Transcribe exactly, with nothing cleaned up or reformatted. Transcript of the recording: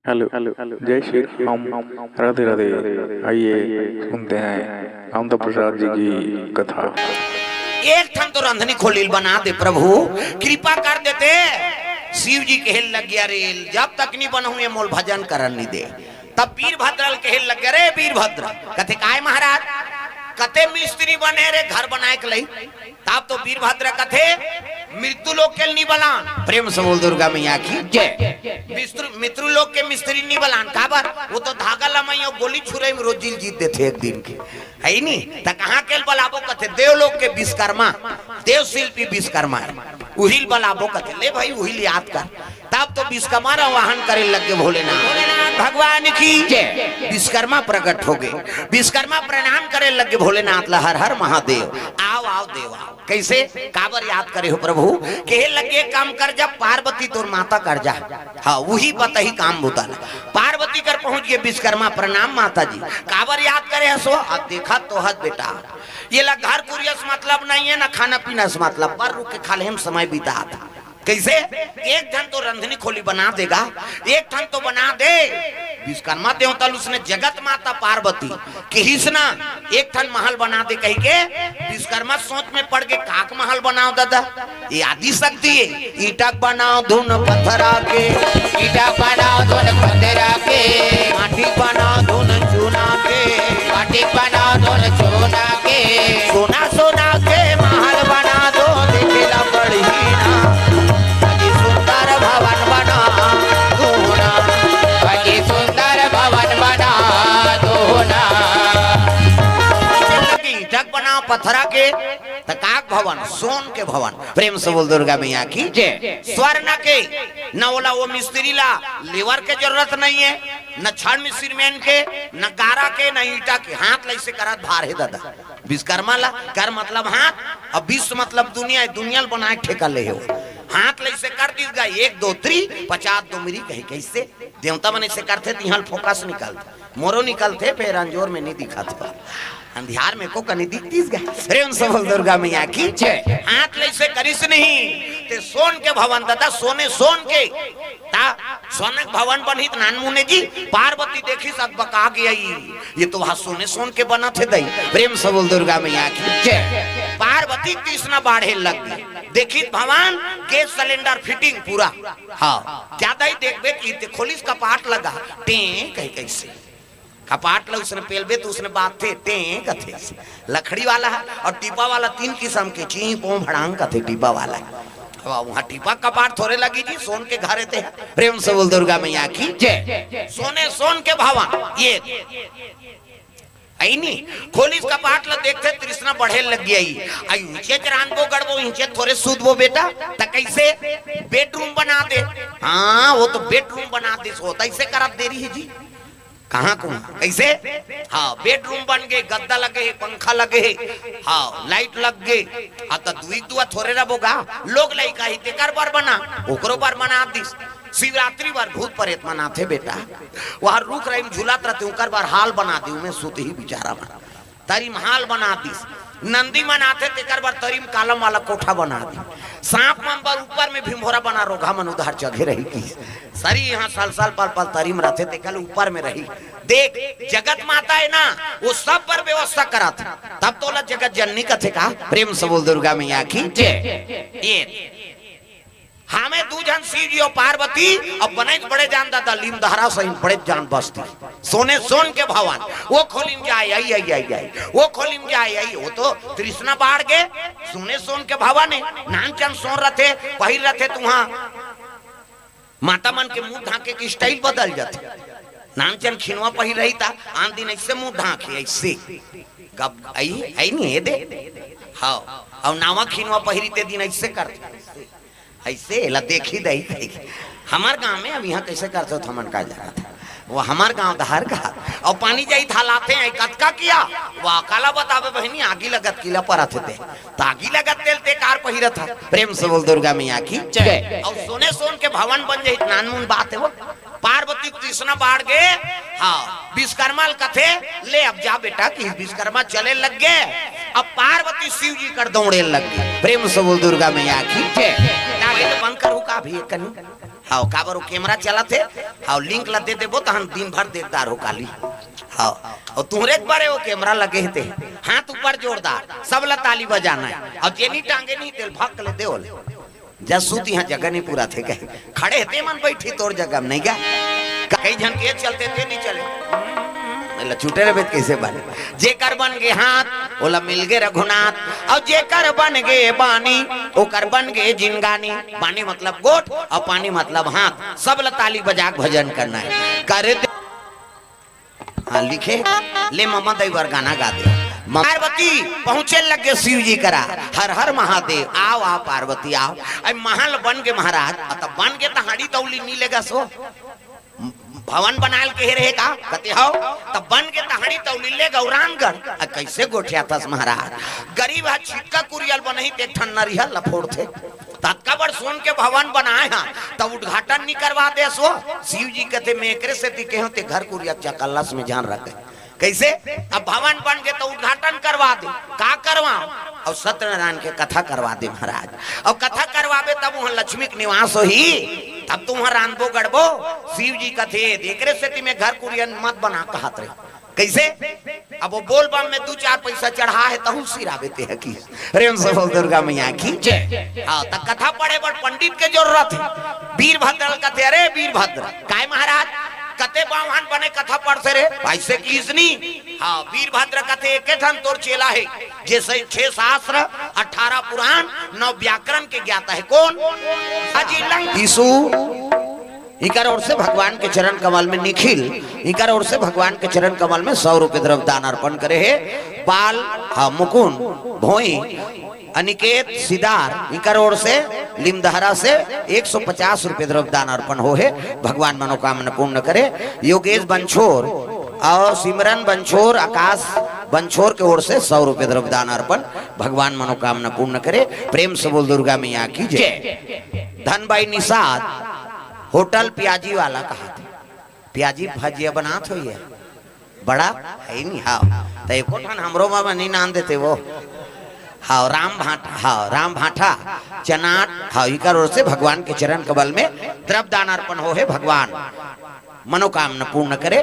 Hello, जय श्री राम, राधे राधे। आइए, सुनते हैं कामता प्रसाद जी की कथा। एक ठन तो रंधनी खोली ल बना दे प्रभु, कृपा कर देते। शिव जी कहे लग गया, "रे, जब तक नहीं बनहूं ये मोल भजन करन नहीं दे।" तब वीरभद्र ल कहे लग गया, "रे वीरभद्र।" कथे, "काय महाराज?" कथे, "मिस्त्री बने रे, घर बनाए के लई।" तब तो वीरभद्र कथे, "मृत्यु लोक के नहीं बलान।" प्रेम से बोल दुर्गा मैया की जय। मिस्त्री, मृत्यु लोक के मिस्त्री नहीं बलान, काबर? वो तो धागा लमई अउ गोली छुरई में रोजी ल जीत देथे एक दिन के, है नी? त कहाँ के ल बलाबो? कथे, "देवलोक के विश्वकर्मा, देव शिल्पी विश्वकर्मा है, उही ल बलाबो।" कथे, "ले भाई, उही ल याद कर।" तब तो विश्वकर्मा आवाहन करे लग गे भोलेनाथ। भोलेनाथ भगवान की जय। विश्वकर्मा प्रकट हो गे। विश्वकर्मा प्रणाम करे लग गे भोलेनाथ ला, "हर हर महादेव, आव, आव देव, आव।" कैसे? काबर याद करे हो प्रभु? कहे लग गे, "काम कर जा, पार्वती तोर माता कर जा।" हाँ, उही बताही काम बुता ला। पार्वती कर पहुंच गे विश्वकर्मा, "प्रणाम माता जी।" "काबर याद करे हस वो?" "अब देखा तो हद बेटा, ये ला घर कुरिया से मतलब नहीं है, ना खाना पीना से मतलब, पर रुख के खाल्हे में समय बितात।" कैसे? "एक ठन तो रंधनी खोली बना देगा, एक ठन तो बना दे।" विश्वकर्मा देवता ल उसने जगत माता पार्वती किहिस ना, "एक ठन महल बना दे" कहिके, विश्वकर्मा सोच में पड़ गे, "काक महल बनाव दादा?" ये आदि शक्ति है। "ईटा बनाव धुन पथरा के, ईटा बनाव धुन पथरा के, माटी बनाव धुन चूना के, माटी बनाव धुन चूना के, सोना सोना के महल बना दो, देखेला बढ़िया ना, अति सुंदर भवन बना दो ना, अति सुंदर भवन बना दो ना।" ईटा बनाव पथरा के, त काक भवन, सोन के भवन। प्रेम से बोल दुर्गा मैया की जय। स्वर्ण के, न ओला वो मिस्त्री ला लेवर के जरूरत नहीं है, न छड़ में सिरमेंट के, न गारा के, न ईटा के, हाथ ला ऐसे करत भार हे दादा। विश्वकर्मा ला, कर मतलब हाथ, अउ विश्व मतलब दुनिया, दुनिया ला बनाए ठेका ले हो। हाथ ला ऐसे कर दिस गा, एक दो त्री, पचास दो मिरी कहे, कैसे? देवता मन ऐसे करथे, तिहां ल फोकस निकलथे, मोरो निकलथे, फेर अंजोर में नहीं दिखत बा, अंधियार में को कनी दिखतीस गा। प्रेम से बोल दुर्गा मैया की जय। हाथ ले से करिस नहीं, ते सोन के भवन दादा, सोने सोन के। ता सोन के भवन बनही त नानमुने जी, पार्वती देखिस अकबका गे, "ये तो वहां सोने सोन के बनत हे दई।" प्रेम से बोल दुर्गा मैया की जय। पार्वती तृष्णा बाढ़े लग गे, देखिस भवन, गैस सिलेंडर फिटिंग पूरा। हाँ, ज्यादा ही देखबे कि ते खोलिस कपाट लगा, टें कहे कैसे। कपाट ला उसने पेलबे तो उसने बात थे, टें कथे। लकड़ी वाला है और टीपा वाला तीन किस्म के, ची, पो, भड़ांग कथे टीपा वाला। अब वहाँ टीपा कपाट थोड़े लगी जी, सोन के घर थे। प्रेम से बोल दुर्गा मैया की जय। सोने सोन के भवन, ये ऐनी खोलिस कपाट ला देखथे, तृष्णा बढ़े लग गई। आई ऊंचे च रांधबो गड़बो, ऊंचे थोड़े सूतबो बेटा, त कैसे? बेडरूम बना दे। हाँ, वो तो बेडरूम बना दे, सोता ऐसे करत देरी है जी। कहाँ को? कैसे? हाँ, बेडरूम बन गे, गद्दा लगे हे, पंखा लगे हे, हाँ, लाइट लग गे। अब त दुई दुआ थोड़े रबो गा, लोग लइका ही तेकर बर बना, ओकरो बर बना दिस। शिवरात्रि बर भूत प्रेत मनाथे बेटा, वहाँ रुख राई में झूलत रहते, ओकर बर हाल बना दी, उमें सुतही बिचारा मन। तरी में हाल बना दिस। नंदी मन आथे, तेकर बर तरी में कालम वाला कोठा बना दी। सांप मन बर ऊपर में भिंभोरा बना, रोगहा मन उधार चघे रही की। सरी यहाँ सल सल पल पल तरी में रहथे, तेकर ऊपर में रही। देख, जगत माता है ना, वो सब बर व्यवस्था करत। तब तोला जगत जननी कथे का? प्रेम से बोल दुर्गा मैया की जय। ये हमें दू झन शिव जी अउ पार्वती, अब बनेच बड़े जान दादा, लीम दहरा सहित बड़े जान बस्ती। सोने सोन के भवन, वो खोली में जाए, आई, आई, आई, आई, वो खोली में जाए, आई, वो तो तृष्णा बाढ़ गे, सोने सोन के भवन है, नानचन सोन रथे, पहिर रथे तुहा। माता मन के मुंह ढांके के स्टाइल बदल जाथे। नानचन खिनवा पहिर रही था, आन दिन ऐसे मुंह ढांके, ऐसे। गप, आई, आई नहीं है दे। हाँ, और नावा खिनवा पहिरी ते दिन ऐसे करथे। ऐसे ला देखी दई, देखी। हमार गांव में अब यहाँ कैसे करथे, तो हमन का जानत है। वो हमार गांव दहार का। और पानी जाई था लाते हैं, कतका किया? वाह, काला बतावे बहिनी, आगी लगत किला परत हे ते। त आगी लगत तेल ते कार पहिरत है। प्रेम से बोल दुर्गा मैया की जय। और सोने सोन के भवन बन जाई, नानमुन बात है वो। पार्वती कृष्णा बाढ़ गे, हाँ, विश्वकर्मा ल कथे, "ले अब जा बेटा," कि विश्वकर्मा चले लग गे। अब पार्वती शिव जी कर दौड़े लग गे। प्रेम से बोल दुर्गा मैया की जय। ना, ये तो बंद करू का अभी एक कनी? हव, काबर वो कैमरा चलत हे। हव, लिंक ला दे देबो, तहन दिन भर देखदार हो काली। हव, अउ तुंहरे एक बारे वो कैमरा लगे हे ते, हाथ ऊपर जोरदार, सब ला ताली बजाना हे। अउ जेनी टांगे नहीं, तेल भक ले दे ओले। जसु तिहां जगह नहीं पूरा थे कहे, खड़े हे ते मन बैठी तोर जगह में नहीं गा। कई झन के चलते ते नहीं चले। एला छूटे रहे त कइसे बने? जेकर बन गे हाथ, ओला मिल गे रघुनाथ। अउ जेकर बन गे बानी, ओकर बन गे जिनगानी। बानी मतलब गोठ, अउ पानी मतलब हाथ। सब ला ताली बजा के भजन करना हे। कर दे। हाँ, लिखे, ले ममा दई बर गाना गा दे। म-, पार्वती पहुंचे लगे शिव जी करा, हर हर महादेव, आव, आव पार्वती, आव। अइ महल बन गे महाराज, अ, त बन गे त हाड़ी तौली नी लेगा सो। भवन बनाल के रहे का? कते हव? त बन गे त हाड़ी तौली ले गौरांगन। अ, कइसे गोठियाथस महाराज? गरीब ह छिटका कुरियल बनही, ते एक ठन नरिहल ल फोड़थे। ततका बड़ सोन के भवन बनाए हा, त उद्घाटन नी करवा देस वो। शिव जी कथे, मैं एकरे सेती केहेंव, ते घर कुरिया चकल्लस में झन रखे। कइसे? अब भवन बन गे त उद्घाटन करवा दे। का करवांव? अउ सत्यनारायण के कथा करवा दे महाराज। अउ कथा करवाबे तब उहां लक्ष्मी के निवास होही, तब तो उहां रांधबो गढ़बो। शिव जी कथे, एकरे सेती मैं घर कुरिया मत बना कहत रहे। कइसे? अब वो बोल बम में दू चार पैसा चढ़ा हे, तहू सिराबे ते ह कि। प्रेम से बोल दुर्गा मैया की। जय। हाँ, त कथा पढ़े बर पंडित के जरूरत हे। वीरभद्र ल कथे, अरे वीरभद्र, काय महाराज, कते बाम्हन बने कथा पढ़थे रे, अइसे किहिस नी। हाँ, वीरभद्र कथे, एके ठन तोर चेला हे, जेसे छे शास्त्र, अठारह पुराण, नौ व्याकरण के ज्ञाता हे। कोन? अजिलंग। यीशु इकर ओर से भगवान के चरण कमल में निखिल, इकर ओर से भगवान के चरण कमल में सौ रुपये द्रव्य दान अर्पण करे हे। बाल, हाँ, मुकुंद, भोई, अनिकेत, सिदार, इकर ओर से लिमदहरा से एक सौ पचास रुपये द्रव्य दान अर्पण हो हे। भगवान मनोकामना पूर्ण करे। योगेश बंछोर अउ सिमरन बंछोर, आकाश बंछोर के ओर से सौ रुपये द्रव्य दान अर्पण। भगवान मनोकामना पूर्ण करे। प्रेम से बोल दुर्गा मैया की जय। जय। धनबाई निषाद होटल प्याजी वाला कहाथे, प्याजी भजिया बनात होही, बड़ा हे नी? हाँ, त एको ठन हमरो मा बनी नान देते वो। हाँ, राम भांठा, हाँ, राम भांठा, चनाट, हाँ, इकर ओर से भगवान के चरण कमल में द्रव्य दान अर्पण हो हे। भगवान मनोकामना पूर्ण करे।